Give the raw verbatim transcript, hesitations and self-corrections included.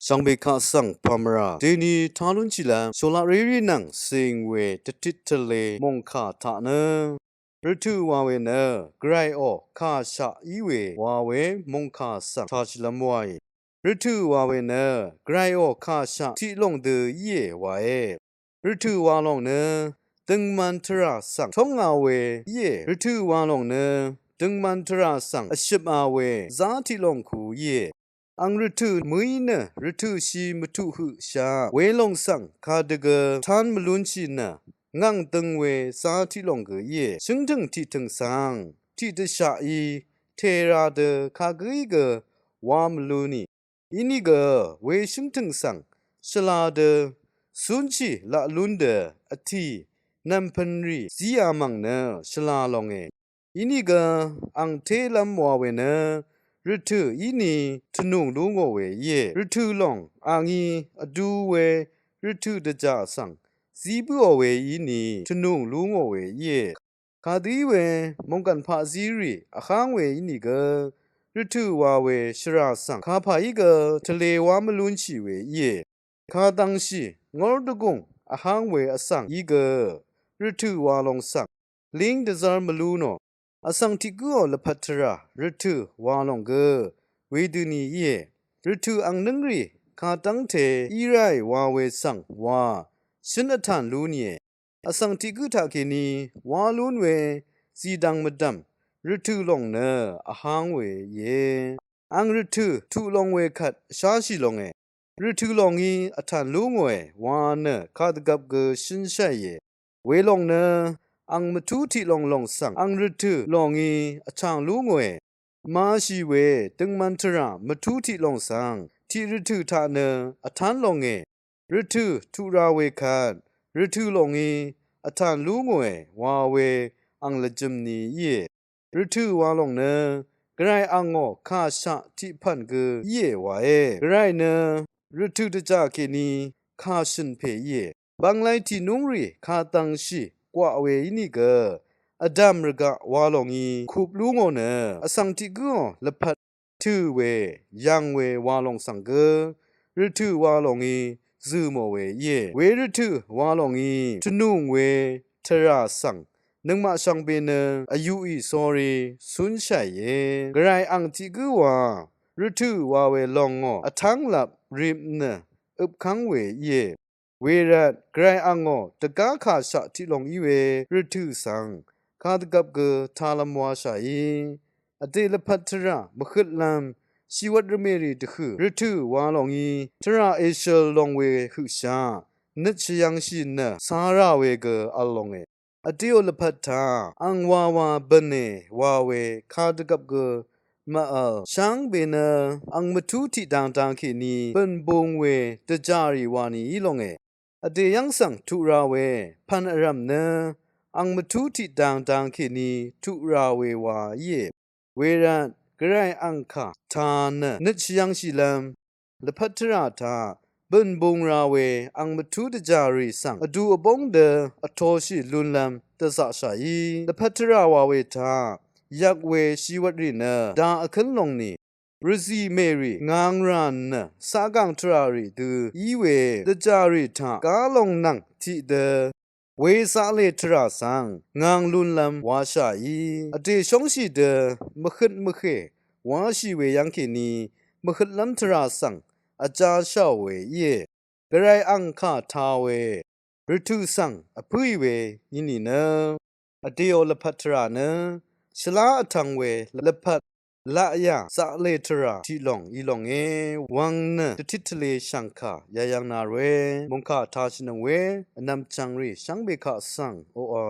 Dv̀ngbè kaq svng pàmvrà deni tá lúnshìlv́m shòlaq rérí nvng cìng we dvtit tvle mòngkà taq nø, rvtø̀ wa we nø gvray ò kàshaq í we wa we mòngkà svng tāshìlv́m wàì. Rvtø̀ wa we nø gvray ò kàshaq tiq lòng dø íe wae. Rvtø̀ wa lòng nø døngman tvrà svng tóng a we íe. Rvtø̀ wa lòng nø døngman tvrà svng vshøp a we zá tiq lòng ku íe. Àng rvtø̀ mø̀í nø rvtø̀ shì mvtuq høqshaq welòng svng kadø gø tán mvlúnshì nø ngàng døng we zá tiq lòng gø íe. Shǿngtø̀ng tiqtø̀ng svng tiqdvshaq í tèrà dø kagǿí gø wa mvlú nì. Inìgø we shǿngtø̀ng svng shvla dø cúnshì laq lún dø vtì nv̀mpø̀n rì zíā mv̀ng nø shvla longe. Inìgø àng télv́m wa we nø rvtø̀ íni tvnùng lú ngò we íe. Rvtø̀ lòng àngí vdu we rvtø̀ dvjà svng zí bǿò we íni tvnùng lú ngò we íe. Kadø í we mòngkàn paqzí rì vháng we ínìgø rvtø̀ wa we shvrà svng kapà í gø tvle wá mvlúnshì we íe. Kadvngshì ngór dvgùng vháng we vsvng í gø rvtø̀ wa lòng svng líng dvzv́r mvlú nò. Vsvng tiq gǿò lvpat tvrà rvtø̀ wa lòng gø wedøni íe. Rvtø̀ àng nǿngrì kadv́ngte í ráì wa we svng wa shǿn vtàn lú nìe. Vsvng tiq gǿ taqkèní wá lún we zìdvng mvdv̀m rvtø̀ lòng nø vháng we íe. Àng rvtø̀ tuq long we kvt sháshì longe. Rvtø̀ lòngí vtàn lú ngòe wa nø kadvgvp gø shǿnsháìe. Welòng nø àng mvtú tiq lòng lòng svng àng rvtø̀ lòngí vchàng lú ngòe. Mashì we døngman tvrà mvtú tiq lòng svng tiq rvtø̀ taq nø vtán longe. Rvtø̀ tuq ra we kvt rvtø̀ lòngí vtàn lú ngòe wa we àng lvjø̀m ni íe. Rvtø̀ wa lòng nø gvray àngò kàshaq tiq pv̀n gø íe wae. Gvray nø rvtø̀ dvjà kèní kàshø̀n pè íe. Bv̀nglay tìnúngrì kadvngshì gwaq we ínìgø vdv̀m rvgaq wa lòngí kup lú ngò nø vsvng tiq gǿò lvpat tø̀ we yv̀ng we wa lòng svng gø rvtø̀ wa lòngí zø̀ mò we íe. We rvtø̀ wa lòngí tvnùng we tvrà svng nøngmaq shvngbe nø vyuqì sórí cúnshàìe. Gvray àng tiq gǿ wa rvtø̀ wa we lòng ngò vtv́ng lap rip nø øpkv́ng we íe. Wervt gvray àngò dvgá kàshaq tiq lòng í we rvtø̀ svng kadvgvp gø tālv́m washàí. Vdè lvpat tvrà mvhøtlv́m shìwvt rvmèrì dvhø̀ rvtø̀ wa lòngí tvrà èshøl long we høqshaq nøt shvyv̄ngshì nø sara we gø v̄l longe. Vdèò lvpat taq àng wawa bv̀ne wa we kadvgvp gø mvvl shvngbe nø àng mvtú tiqdang dang kèní bø̀n bung we dvjàrì wani í longe. Vdè yv́ng svng tuq ra we pv̀n vrv̀m nø àng mvtú tiqdang dang kèní tuq ra we wa íe. Wervt gvray àng kà tā nø nøt shvyv̄ngshìlv́m lvpat tvrà taq bø̀n bung ra we àng mvtú dvjàrì svng vdu vbóng dø vtoshì lunlv́m dvzaqshàí. Lvpat tvrà wa we taq yvk we shìwvtrì nø da vkǿn longni rvzì mèrì ngang ràn nø saqgàng tvràrì dø í we dvjàrì taq gá long nvng tiqdø we zaqlè tvrà svng ngang lunlv́m washàí. Vdè shóngshì dø mvhøt mvhè washì we yv́ng kèní mvhøtlv́m tvrà svng vjashàò we íe. Gvray àng kà tā we rvtø̀ svng vpǿì we í nìnø vdèò lvpat tvrà nø shvlá vtv̄ng we lvpat laqyà zaqlè tvrà tiq lòng í longe. Wvng nø dvtit tvle shv̀ngkà yayv̄ng nà rvwe mòngkà tāshìnøng we vnvm chv̀ngrì shvngbe kaq svng oqà